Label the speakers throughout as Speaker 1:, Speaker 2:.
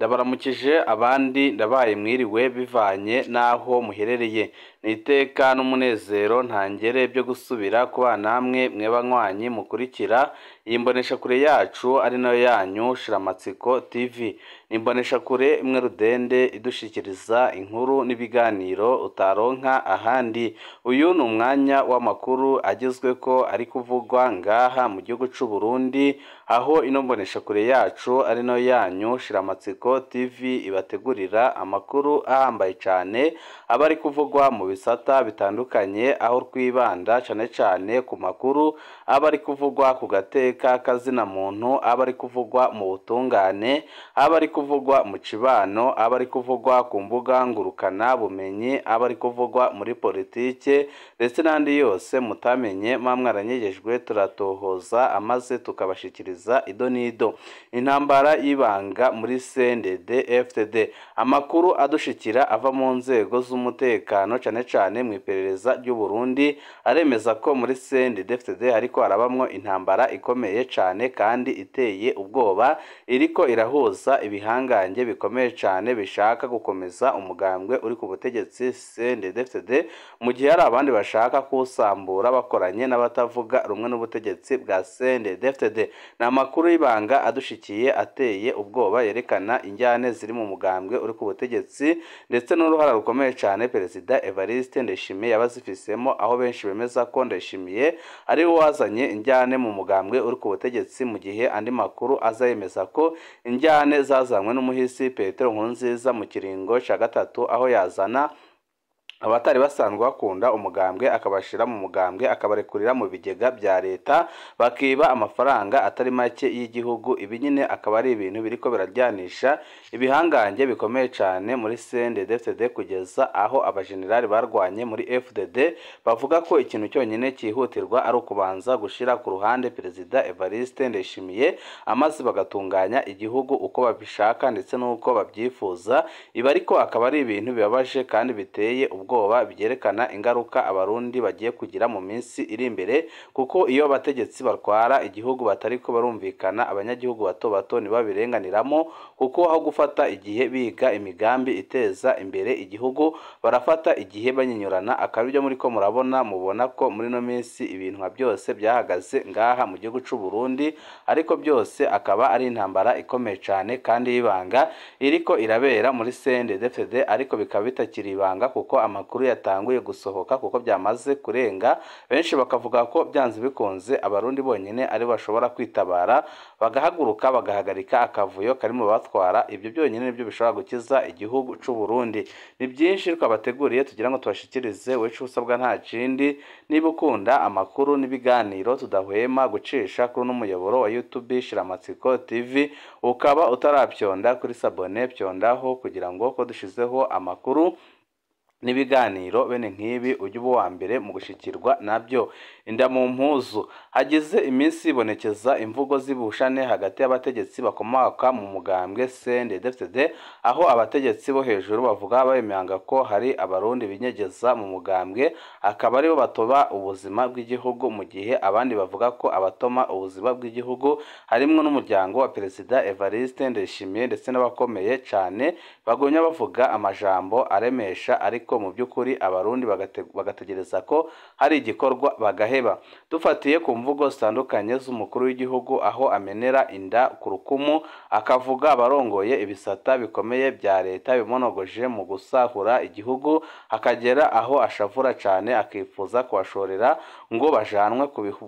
Speaker 1: Ndabaramukije abandi ndabaye mwiriwe bivanye n'aho muherereye. Ni iteka n'umunezero ntangere byo gusubira kubana namwe mwe banywanyi mukurikira iyi mboneshakure yacu ari nayo yanyu Shiramatsiko TV. Ni imboneshakure imwe rudende idushikiriza inkuru n'ibiganiro utaronka ahandi. Uyu ni umwanya w'amakuru agezweko ari kuvugwa ngaha mu gihugu c'u Burundi, aho ino mboneshakure yacu ari nayo yanyu Shiramatsiko TV ibategurira amakuru ahambaye cane aba ari kuvugwa mu bisata bitandukanye, aho twibanda cane cane ku makuru aba ari kuvugwa ku gateka kazina muntu, aba ari kuvugwa mu butungane, aba ari kuvugwa mu cibano, aba ari kuvugwa ku mbuga ngurukana bumenyi, aba ari kuvugwa muri politike ndetse n'andi yose mutamenye muba mwaranyegejwe, turatohoza amaze tukabashikiriza ido n'ido. Intambara y'ibanga muri CNDD FDD, amakuru adushikira ava mu nzego z'umutekano cane cane mu iperereza ry'u Burundi aremeza ko muri CNDD FDD hariko harabamwo intambara ikomeye cane kandi iteye ubwoba, iriko irahuza ibihangange bikomeye cane bishaka gukomeza umugambwe uri ku butegetsi CNDD FDD, mu gihe hari abandi bashaka kuwusambura bakoranye n'abatavuga rumwe n'ubutegetsi bwa CNDD FDD. Ni amakuru y'ibanga adushikiye ateye ubwoba yerekana injyane ziri mu mugambwe uri ku butegetsi ndetse n'uruhara rukomeye cane Perezida Evariste Ndayishimiye yabazifisemo, aho benshi bemeza ko Ndayishimiye ari we wazanye injyane mu mugambwe uri ku butegetsi, mu gihe andi makuru aza yemeza ko injyane zazanywe n'umuhisi Petero Nkurunziza mu kiringo ca gatatu, aho yazana abatari basanzwe bakunda umugambwe akabashira mu mugambwe akabarekurira mu bigega bya leta bakiba amafaranga atari make y'igihugu. Ibi nyine akaba ari ibintu biriko biraryanisha ibihangange bikomeye cane muri CNDD-FDD, kugeza aho abajenerali barwanye muri FDD bavuga ko ikintu cyonyine cyihutirwa ari ukubanza gushira ku ruhande Perezida Evariste Ndayishimiye, amaze bagatunganya igihugu uko babishaka ndetse n'uko babyifuza. Ibi ariko akaba ari ibintu bibabaje kandi biteye ubwoba, byerekana ingaruka abarundi bagiye kugira mu minsi iri imbere, kuko iyo abategetsi batwara igihugu batariko barumvikana, abanyagihugu bato bato ntibabirenganiramo, kuko aho gufata igihe biga imigambi iteza imbere igihugu barafata igihe banyinyurana. Akaba ibyo muriko murabona, mubona ko muri ino minsi ibintu nka byose byahagaze ngaha mu gihugu c'u Burundi, ariko byose akaba ari intambara ikomeye cane kandi y'ibanga iriko irabera muri CNDD-FDD, ariko bikaba bitakiri ibanga kuko amakuru yatanguye gusohoka, kuko byamaze kurenga. Benshi bakavuga ko byanze bikunze abarundi bonyine ari bashobora kwitabara bagahaguruka bagahagarika akavuyo kari mu batwara. Ibyo byonyine nibyo bishobora gukiza igihugu c'u Burundi. Ni byinshi twabateguriye tugira ngo tubashikirize, wecu usabwa nta kindi, niba ukunda amakuru n'ibiganiro tudahwema gucisha kuri uno muyoboro wa YouTube Shiramatsiko TV, ukaba utarapyonda kuri sabone, pyondaho kugira ngo ko dushizeho amakuru n'ibiganiro bene nk'ibi ujye uba uwa mbere mu gushikirwa nabyo. Inda mu mpuzu. Hagize iminsi ibonekeza imvugo z'ibushane hagati y'abategetsi bakomoka mu mugambwe CNDD-FDD, aho abategetsi bo hejuru bavuga bemanga ko hari abarundi binyegeza mu mugambwe akaba aribo batoba ubuzima bw'igihugu, mu gihe abandi bavuga ko abatoma ubuzima bw'igihugu harimwo n'umuryango wa Perezida Evariste Ndayishimiye ndetse n'abakomeye cane bagumya bavuga amajambo aremesha, ariko mu by'ukuri abarundi bagategereza ko hari igikorwa bagaheba. Dufatiye ku mvugo zitandukanye z'umukuru w'igihugu, aho amenera inda ku rukumu akavuga abarongoye ibisata bikomeye bya leta bimonogoje mu gusahura igihugu, akagera aho ashavura cane akifuza kubashorera ngo bajanwe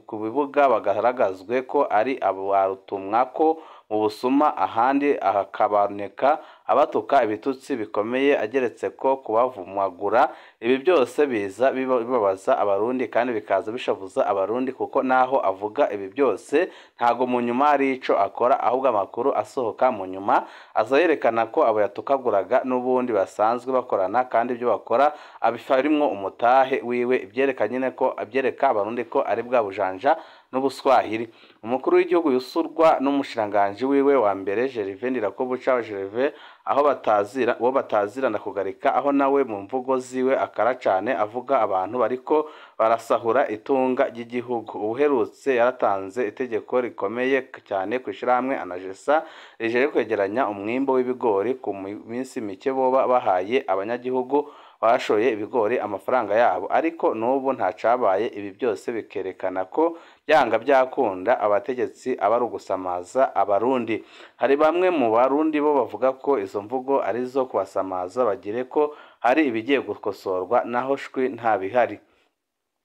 Speaker 1: ku bibuga bagaragazwe ko ari abarutumwa ko mu busuma, ahandi hakaboneka abatuka ibitutsi bikomeye ageretse ko kubavumagura. Ibi byose biza bibabaza abarundi kandi bikaza bishavuza abarundi, kuko naho avuga ibi byose ntago mu nyuma hari ico akora, ahubwo amakuru asohoka mu nyuma aza yerekana ko abo yatukaguraga n'ubundi basanzwe bakorana, kandi ibyo bakora abifarimwo umutahe wiwe, ibyereka nyine ko abyereka abarundi ko ari bwa bujanja n'ubuswahili. Umukuru w'igihugu yusurwa n'umushikiranganji n'umushikiranganje wiwe wa mbere Gervais Ndirakobuca Gervais, aho batazira uwo batazirana kugarika, aho nawe mu mvugo ziwe akara cane avuga abantu bariko barasahura itunga ry'igihugu. Ubuherutse yaratanze itegeko rikomeye cyane kw'ishirahamwe ANAGESSA rijeje kwegeranya umwimbo w'ibigori ku minsi mike boba bahaye abanyagihugu bashoye ibigori amafaranga yabo, ariko n'ubu ntacabaye. Ibi byose bikerekana ko byanga byakunda abategetsi aba ari ugusamaza abarundi. Hari bamwe mu barundi bo bavuga ko izo mvugo arizo kubasamaza bagire ko hari ibigiye gukosorwa, naho shwi nta bihari.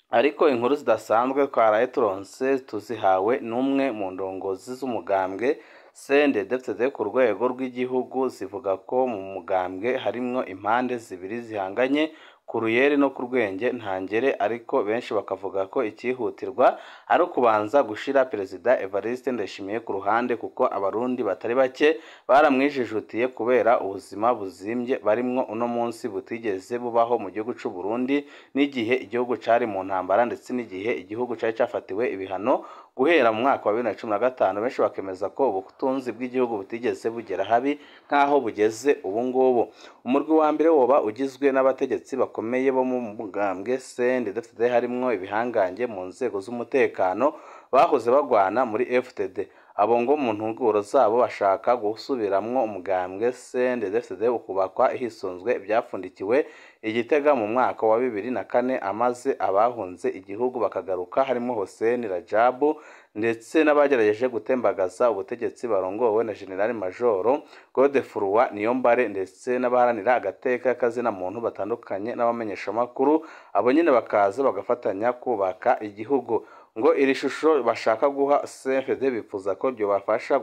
Speaker 1: Ariko inkuru zidasanzwe twaraye turonse tuzihawe n'umwe mu ndongozi z'umugambwe CNDD-FDD ku rwego rw'igihugu, zivuga ko mu mugambwe harimwo impande zibiri zihanganye ku ruyeri no ku rwenge ntangere, ariko benshi bakavuga ko icyihutirwa ari ukubanza gushira Perezida Evariste Ndayishimiye ku ruhande, kuko abarundi batari bake baramwijijutiye kubera ubuzima buzimbye barimwo uno munsi butigeze bubaho mu gihugu c'u Burundi, n'igihe igihugu cari mu ntambara ndetse n'igihe igihugu cari cafatiwe ibihano guhera mu mwaka wa 2015. Benshi bakemeza ko ubutunzi bw'igihugu butigeze bugera habi nk'aho bugeze ubu ngubu. Umurwi wa mbere woba ugizwe n'abategetsi bakomeye bo mu mugambwe CNDD-FDD, harimwo ibihangange mu nzego z'umutekano bahoze bagwana muri FDD. Abo ngo mu ntuguro zabo bashaka gusubiramwo umugambwe CNDD-FDD ukubakwa hisunzwe ibyapfundikiwe i Gitega mu mwaka wa 2004, amaze abahunze igihugu bakagaruka, harimo Hossein Rajabu ndetse n'abagerageje gutembagaza ubutegetsi barongowe na General Majoro Godefroid Niyombare, ndetse n'abaharanira agateka k'azina muntu batandukanye n'abamenyeshamakuru. Abo nyine bakaza bagafatanya kubaka igihugu. Ngo iri shusho bashaka guha CNDD bifuza ko ryobafasha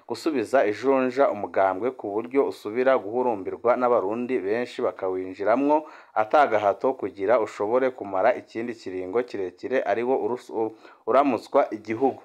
Speaker 1: gusubiza ijunja umugambwe ku buryo usubira guhurumbirwa n'abarundi benshi bakawinjiramwo atagahato, kugira ushobore kumara ikindi kiringo kirekire ariwo uramutswa igihugu.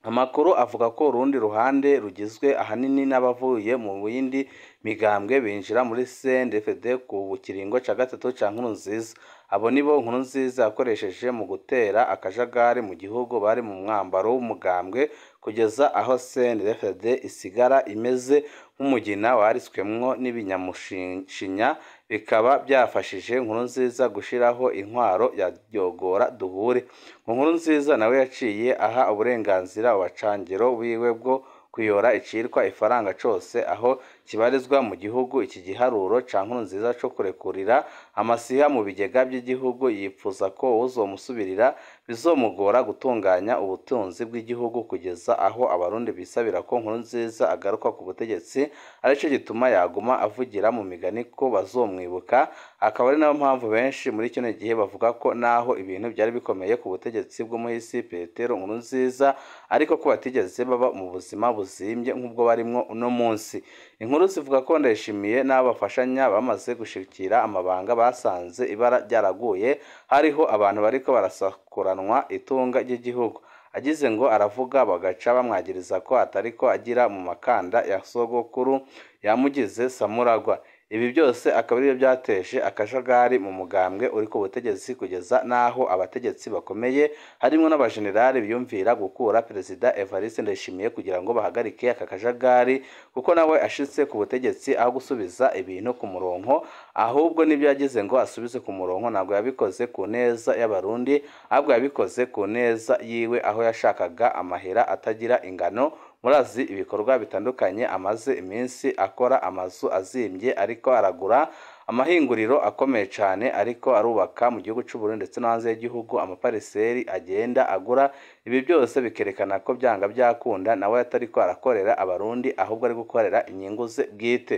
Speaker 1: Amakuru avuga ko urundi ruhande rugizwe ahanini n'abavuye mu yindi migambwe binjira muri CNDD-FDD ku kiringo ca gatatu ca Nkurunziza. Abo nibo Nkurunziza yakoresheje mu gutera akajagari mu gihugu, bari mu mwambaro w'umugambwe kugeza aho CNDD-FDD isigara imeze nk'umugina waritswemwo n'ibinyamushinya, bikaba byafashije Nkurunziza gushiraho intwaro ya Ryogora duhure. Nkurunziza nawe yaciye aha uburenganzira abacangero biwe bwo kuyora icitwa ifaranga cose aho kibarizwa mu gihugu. Iki giharuro ca Nkurunziza co kurekurira amasiha mu bigega by'igihugu, yipfuza ko uzomusubirira bizomugora gutunganya ubutunzi bw'igihugu, kugeza aho abarundi bisabira ko Nkurunziza agaruka ku butegetsi, arico gituma yaguma avugira mu migani ko bazomwibuka. Akaba ari nayo mpamvu benshi muri kino gihe bavuga ko naho ibintu byari bikomeye ku butegetsi bw'umuhisi Petero Nkurunziza, ariko ko batigeze baba mu buzima buzimbye nk'ubwo barimwo uno munsi. Inkuru zivuga ko Ndayishimiye n'abafashanya bamaze gushikira amabanga basanze ibara ryaraguye, hariho abantu bariko barasakuranwa itunga ry'igihugu. Agize ngo aravuga bagaca bamwagiriza ko atariko agira mu makanda ya sogokuru yamugize Samuragwa. Ibi byose akaba aribyo byateje akajagari mu mugambwe uri ku butegetsi, kugeza n'aho abategetsi bakomeye harimo n'abajenerali biyumvira gukura Perezida Evariste Ndayishimiye kugira ngo bahagarike aka kajagari, kuko nawe ashitse ku butegetsi aho gusubiza ibintu ku murongo, ahubwo n'ibyo yagize ngo asubize ku murongo ntabwo yabikoze ku neza y'abarundi, ahubwo yabikoze ku neza yiwe, aho yashakaga amahera atagira ingano. Murazi ibikorwa bitandukanye amaze iminsi akora, amazu azimbye ariko aragura, amahinguriro akomeye cyane ariko arubaka mu gihugu cy'u Burundi ndetse no hanze y'igihugu, amapariseri agenda agura. Ibi byose bikerekana ko byanga byakunda nawe atariko arakorera abarundi, ahubwo ari gukorera inyungu ze bwite.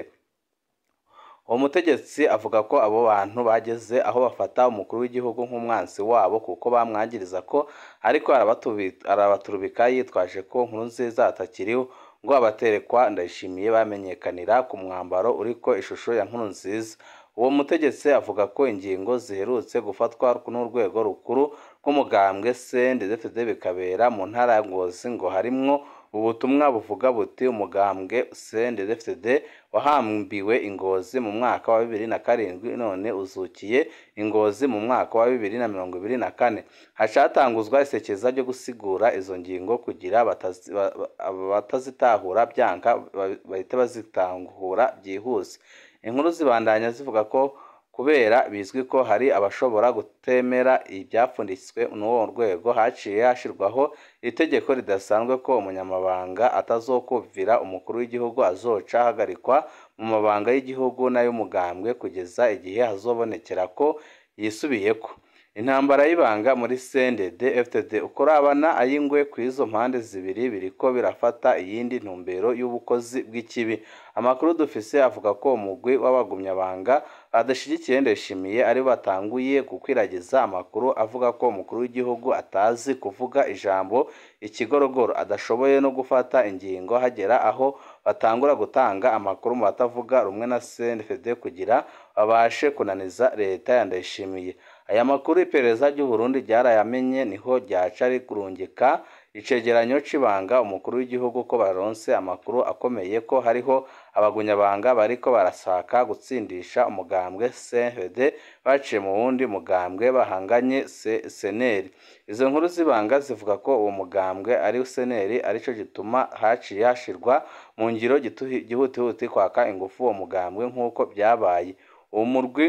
Speaker 1: Uwo mutegetsi avuga ko abo bantu bageze aho bafata umukuru w'igihugu nk'umwansi wabo, kuko bamwangiriza ko ariko arabaturubika yitwaje ko Nkurunziza atakiriho. Ngo abaterekwa Ndayishimiye bamenyekanira ku mwambaro uriko ishusho ya Nkurunziza. Uwo mutegetsi avuga ko ingingo ziherutse gufatwa n'urwego rukuru rw'umugambwe CNDD-FDD bikabera mu ntara ya Ngozi, ngo harimwo Ubutumwa buvuga buti: umugambwe CNDD-FDD wahambiwe ingozi mu mwaka wa 2007 none uzukiye ingozi mu mwaka wa 2024. Hacatanguzwa isekeza ryo gusigura izo ngingo kugira abatazitahura byanka bahite bazitahura byihuse. Inkuru zibandanya zivuga ko kubera bizwi ko hari abashobora gutemera ibyapfunditswe n'uwo rwego, haciye hashirwaho itegeko ridasanzwe ko umunyamabanga atazokumvira umukuru w'igihugu azoca ahagarikwa mu mabanga y'igihugu n'ay'umugambwe kugeza igihe hazobonekera ko yisubiyeko. Intambara y'ibanga muri CNDD-FDD ukurabana ay'ingwe kw'izo mpande zibiri biriko birafata iyindi ntumbero y'ubukozi bw'ikibi. Amakuru dufise avuga ko umugwi w'abagumyabanga badashigikiye Ndayishimiye ari batanguye gukwiragiza amakuru avuga ko umukuru w'igihugu atazi kuvuga ijambo ikigorogoro, adashoboye no gufata ingingo, hagera aho batangura gutanga amakuru mu batavuga rumwe na CNDD kugira babashe kunaniza leta ya Ndayishimiye. Aya makuru iperereza ry'u Burundi ryarayamenye, niho ryaca rikurungika icegeranyo c'ibanga umukuru w'igihugu ko baronse amakuru akomeye ko hariho abagunyabanga bariko barasaka gutsindisha umugambwe CNDD baciye mu wundi mugambwe bahanganye CNL. Izo nkuru z'ibanga zivuga ko uwo mugambwe ari CNL, arico gituma haciye hashirwa mu ngiro gihutihuti kwaka ingufu uwo mugambwe nk'uko byabaye. Uwo murwi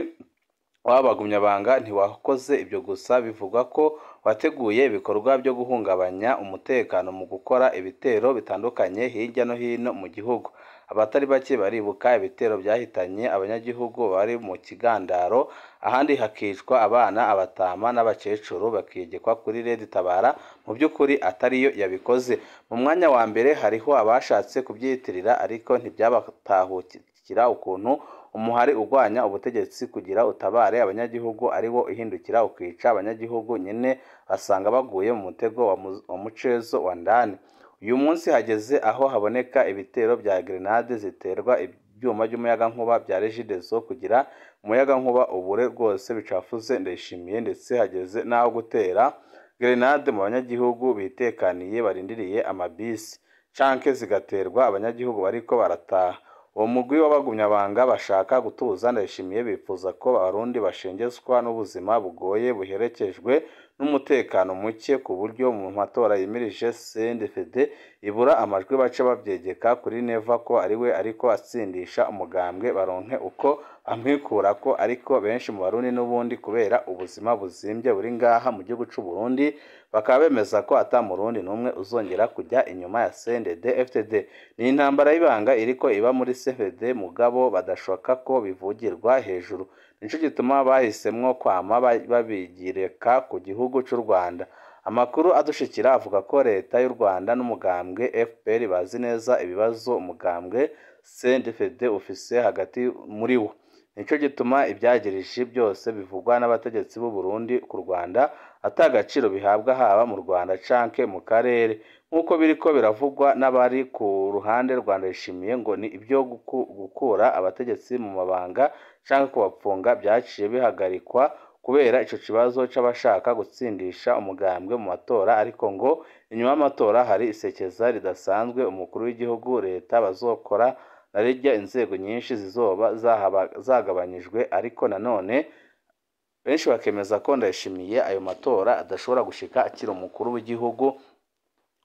Speaker 1: w'abagumyabanga ntiwakoze ibyo gusa, bivugwa ko wateguye ibikorwa byo guhungabanya umutekano mu gukora ibitero bitandukanye hirya no hino mu gihugu. Abatari bake baribuka ibitero byahitanye abanyagihugu bari mu Kigandaro, ahandi hakicwa abana, abatama n'abakecuru bakigekwa kuri Red Tabara, mu by'ukuri atariyo yabikoze. Mu mwanya wa mbere hariho abashatse kubyiyitirira, ariko ntibyabatahukira ukuntu umuhari urwanya ubutegetsi kugira utabare abanyagihugu ari wo uhindukira ukica abanyagihugu nyene, basanga baguye mu mutego wa mucezo wa ndani. Uyu munsi hageze aho haboneka ibitero bya grenade ziterwa ibyuma by'umuyagankuba bya Regideso kugira umuyagankuba ubure rwose bicafuze Ndayishimiye, ndetse hageze n'aho gutera grenade mu banyagihugu bitekaniye barindiriye amabisi, canke zigaterwa abanyagihugu bariko barataha. Uwo mugwi w'abagumyabanga bashaka gutuza Ndayishimiye bifuza ko abarundi bashengezwa n'ubuzima bugoye buherekejwe n'umutekano muke, ku buryo mu matora yimirije CNDD-FDD ibura amajwi bace bavyegeka kuri Neva ko ariwe ariko atsindisha umugambwe baronke uko bamwikurako. Ariko benshi mu barundi n'ubundi kubera ubuzima buzimbye buri ngaha mu gihugu c'u Burundi bakaba bemeza ko ata murundi n'umwe uzongera kujya inyuma ya CNDD-FDD. Ni intambara y'ibanga iriko iba muri CNDD mugabo badashoka ko bivugirwa hejuru, nico gituma bahisemwo kwama babigireka ku gihugu c'u Rwanda. Amakuru adushikira avuga ko leta y'u Rwanda n'umugambwe FPR bazi neza ibibazo umugambwe CNDD-FDD ufise hagati muri wo. Nico gituma ibyagirije byose bivugwa n'abategetsi b'u Burundi ku Rwanda atagaciro bihabwa haba mu Rwanda canke mu karere, nk'uko biriko biravugwa n'abari ku ruhande rwa Ndayishimiye ngo ni ibyo gukura abategetsi mu mabanga canke kubapfunga byaciye bihagarikwa kubera ico kibazo c'abashaka gutsindisha umugambwe mu matora. Ariko ngo inyuma y'amatora hari isekeza ridasanzwe umukuru w'igihugu leta bazokora na rirya inzego nyinshi zizoba zagabanyijwe. Ariko nanone benshi bakemeza ko Ndayishimiye ayo matora adashobora gushika akiri umukuru w'igihugu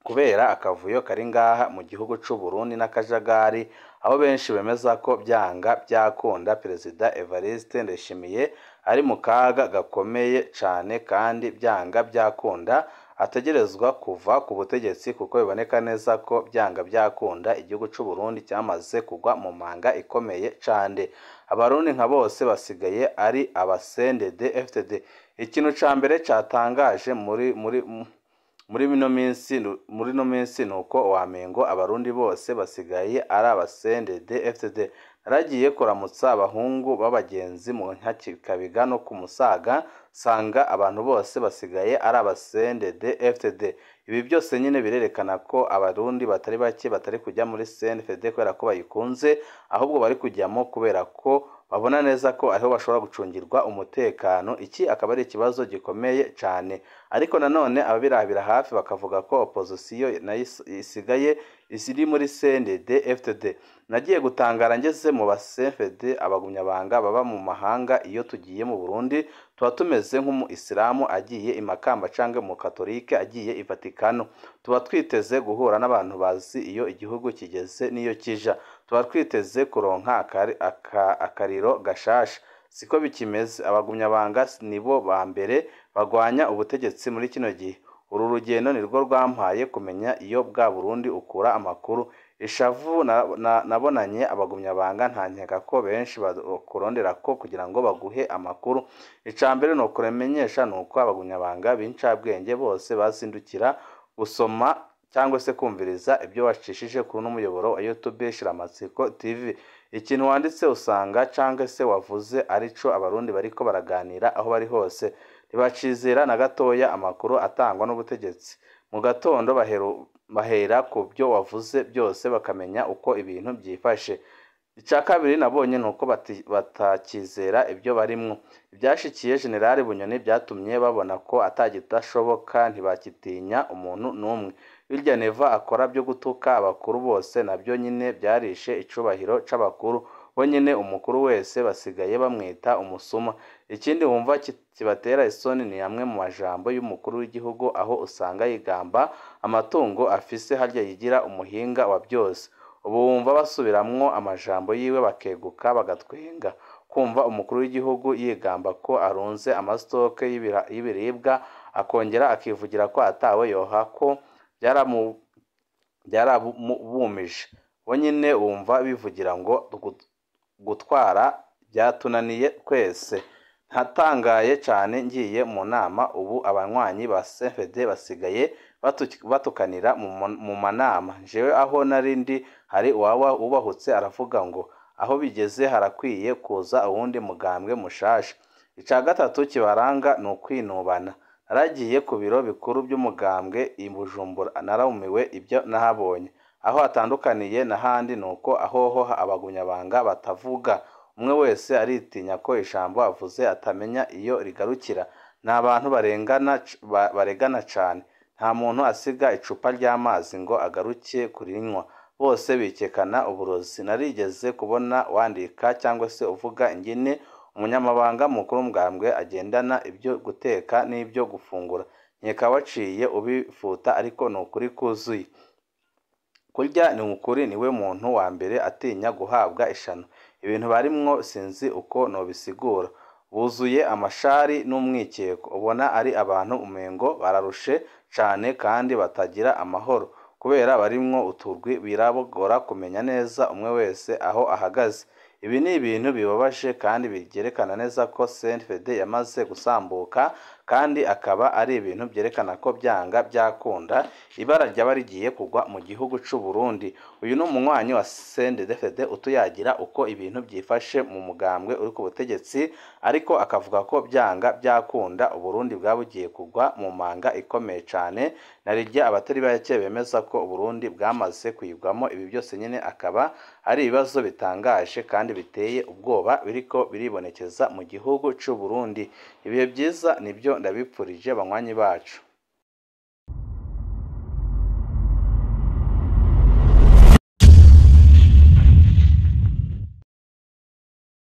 Speaker 1: kubera akavuyo kari ngaha mu gihugu c'u Burundi n'akajagari, aho benshi bemeza ko byanga byakunda Perezida Evariste Ndayishimiye ari mu kaga gakomeye cane, kandi byanga byakunda ategerezwa kuva ku butegetsi, kuko biboneka neza ko byanga byakunda igihugu c'u Burundi cyamaze kugwa mu manga ikomeye cane. Abarundi nka bose basigaye ari aba CNDD-FDD. Ikintu ca mbere catangaje muri no minsi nuko wamengo abarundi bose basigaye ari aba CNDD-FDD. Naragiye kuramutsa abahungu b'abagenzi mu Nyakikabiga no ku Musaga, Sanga abantu bose basigaye ari aba CNDD FDD. Ibi byose nyine birerekana ko abarundi batari bake batari kujya muri CNDD kubera ko bayikunze, ahubwo bari kujyamo kubera ko babona neza ko ariho bashobora gucungirwa umutekano. Iki akaba ari ikibazo gikomeye cyane, ariko nanone ababirabira hafi bakavuga ko opozisiyo nayo isigaye iri muri CNDD FDD. Nagiye gutangara ngeze mu ba CNDD abagumyabanga baba mu mahanga. Iyo tugiye mu Burundi tuba tumeze nk'umu Isilamu agiye i Makamba canke mu Katolike agiye i Vatikano. Tuba twiteze guhura n'abantu bazi iyo igihugu kigeze n'iyo kija, tuba twiteze kuronka akariro gashasha. Siko bikimeze, abagumyabanga nibo ba mbere bagwanya ubutegetsi muri kino gihe. Uru rugendo nirwo rwampaye kumenya iyo bwa Burundi ukura amakuru. Ishavu nabonanye abagumyabanga, ntankeka ko benshi bakurondera ko kugira ngo baguhe amakuru. Icambere no kuremenyesha nuko abagumyabanga b'incabwenge bose bazindukira gusoma cyangwa se kumviriza ibyo wacishije kuri n'umuyoboro wa YouTube Shiramatsiko TV. Ikintu wanditse usanga cyangwa se wavuze arico abarundi bariko baraganira aho bari hose. Ntibacizera na gatoya amakuru atangwa n'ubutegetsi. Mu gatondo bahera ku byo wavuze byose bakamenya uko ibintu byifashe. Icya kabiri nabonye nuko batakizera ibyo barimwo. Ibyashikiye General Bunyoni byatumye babona ko atagidashoboka, ntibakitinya umuntu n'umwe. Birya Neva akora byo gutuka abakuru bose nabyo nyine byarishe icubahiro c'abakuru. Bo nyine umukuru wese basigaye bamwita umusuma. Ikindi wumva kibatera isoni ni amwe mu majambo y'umukuru w'igihugu, aho usanga yigamba amatungo afise, harya yigira umuhinga wa byose. Ubu wumva basubiramwo amajambo yiwe bakeguka bagatwenga. Kumva umukuru w'igihugu yigamba ko arunze amastoke y'ibiribwa, akongera akivugira ko atawe yoha, ko byarabumije. Bo nyine wumva bivugira ngo gutwara byatunaniye twese. Ntatangaye cyane ngiye mu nama, ubu abanywanyi ba CNDD basigaye batukanira mu manama. Jewe aho nari ndi hari uwaba ubahutse aravuga ngo aho bigeze harakwiye kuza uwundi mugambwe mushasha. Icya gatatu kibaranga ni ukwinubana. Naragiye ku biro bikuru by'umugambwe i Bujumbura, narumiwe ibyo nahabonye. Aho atandukaniye n'ahandi ni uko ahoho abagumyabanga batavuga, umwe wese aritinya ko ijambo avuze atamenya iyo rigarukira. Ni abantu baregana cyane, nta muntu asiga icupa ry'amazi ngo agaruke kurinywa, bose bikekana uburozi. Narigeze kubona wandika cyangwa se uvuga ingene umunyamabanga mukuru w'umugambwe agendana ibyo guteka n'ibyo gufungura, nkeka waciye ubifuta, ariko ni ukuri kuzuye. Kurya ni ukuri, niwe muntu wa mbere atinya guhabwa ishano. Ibintu barimwo sinzi uko nobisigura, buzuye amashari n'umwikeko. Ubona ari abantu umengo bararushe cane kandi batagira amahoro, kubera barimwo uturwi birabagora kumenya neza umwe wese aho ahagaze. Ibi ni ibintu bibabaje kandi byerekana neza ko CNDD yamaze gusambuka, kandi akaba ari ibintu byerekana ko byanga byakunda ibara ryaba rigiye kugwa mu gihugu c'u Burundi. Uyu ni umunywanyi wa CNDD utuyagira uko ibintu byifashe mu mugambwe uri ku butegetsi, ariko akavuga ko byanga byakunda Uburundi bwabugiye kugwa mu manga ikomeye cane, narirya abatari bake bemeza ko Uburundi bwamaze kuyigwamo. Ibi byose nyine akaba ari ibibazo bitangaje kandi biteye ubwoba biriko biribonekeza mu gihugu c'u Burundi. Ibihe byiza nibyo ndabipfurije banywanyi bacu.